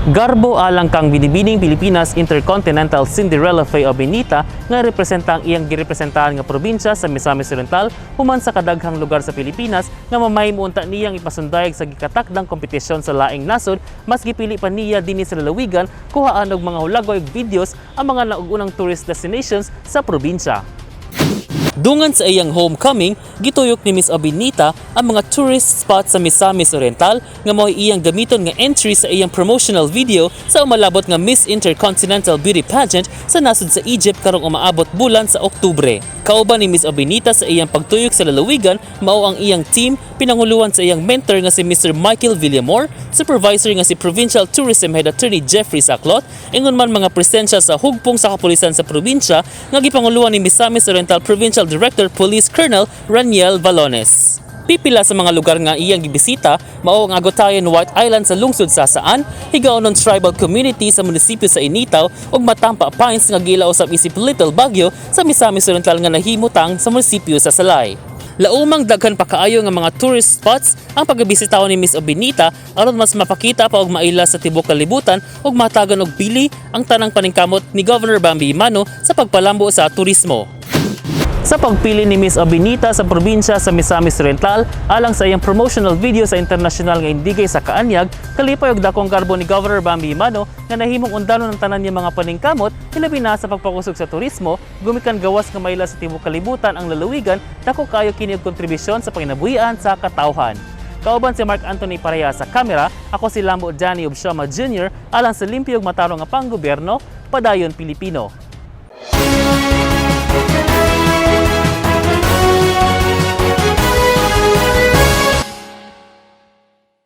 Garbo alang kang Binibining Pilipinas Intercontinental Cinderella Faye Obenita nga representa ang iyang girepresentahan nga probinsya sa Misamis Oriental human sa kadaghang lugar sa Pilipinas nga mamahimo unta niyang ipasundayag sa gikatakdang kompetisyon sa laing nasod. Mas gipili pa niya dinhi sa lalawigan kuhaan og mga hulagway ug videos ang mga naug-unang tourist destinations sa probinsya. Dungan sa iyang homecoming, gituyok ni Miss Obenita ang mga tourist spots sa Misamis Oriental nga mao iyang gamiton nga entry sa iyang promotional video sa umalabot nga Miss Intercontinental Beauty Pageant sa nasod sa Egypt karong umaabot bulan sa Oktubre. Kauban ni Miss Obenita sa iyang pagtuyok sa lalawigan mao ang iyang team, pinanguluan sa iyang mentor nga si Mr. Michael Villamor, supervisor nga si Provincial Tourism Head Attorney Jeffrey Saclot, ingon man mga presensya sa hugpong sa kapulisan sa probinsya nga gipanguluan ni Misamis Oriental Provincial Director Police Colonel Raniel Valones. Pipila sa mga lugar nga iyang gibisita mao ang Agutayan White Island sa lungsod sa Saan, Higaonon Tribal Community sa munisipyo sa Initao ug Matampa Pines nga giila usab isip Little Baguio sa Misamis Oriental nga nahimutang sa munisipyo sa Salay. Laumang daghan pa kaayo nga mga tourist spots ang pagabisitaon ni Miss Obenita aron mas mapakita pa og maila sa tibuok kalibutan ug matagan og bili ang tanang paningkamot ni Governor Bambi Emano sa pagpalambo sa turismo. Sa pagpili ni Miss Obenita sa probinsya sa Misamis Oriental alang sa iyang promotional video sa internasyonal nga indigay sa kaanyag, kalipay og dakong garbo ni Governor Bambi Emano nga nahimong undanon ang tanan niya mga paningkamot, hilabi na sa pagpakusog sa turismo, gumikan gawas nga maila sa tibuok kalibutan ang lalawigan, dako kaayo kini og kontribusyon sa panginabuhian sa katawhan. Kauban si Mark Anthony Pareha sa kamera, ako si Lambo Danny Obsioma Jr. alang sa limpyo ug matarong nga panggobyerno, Padayon Pilipino.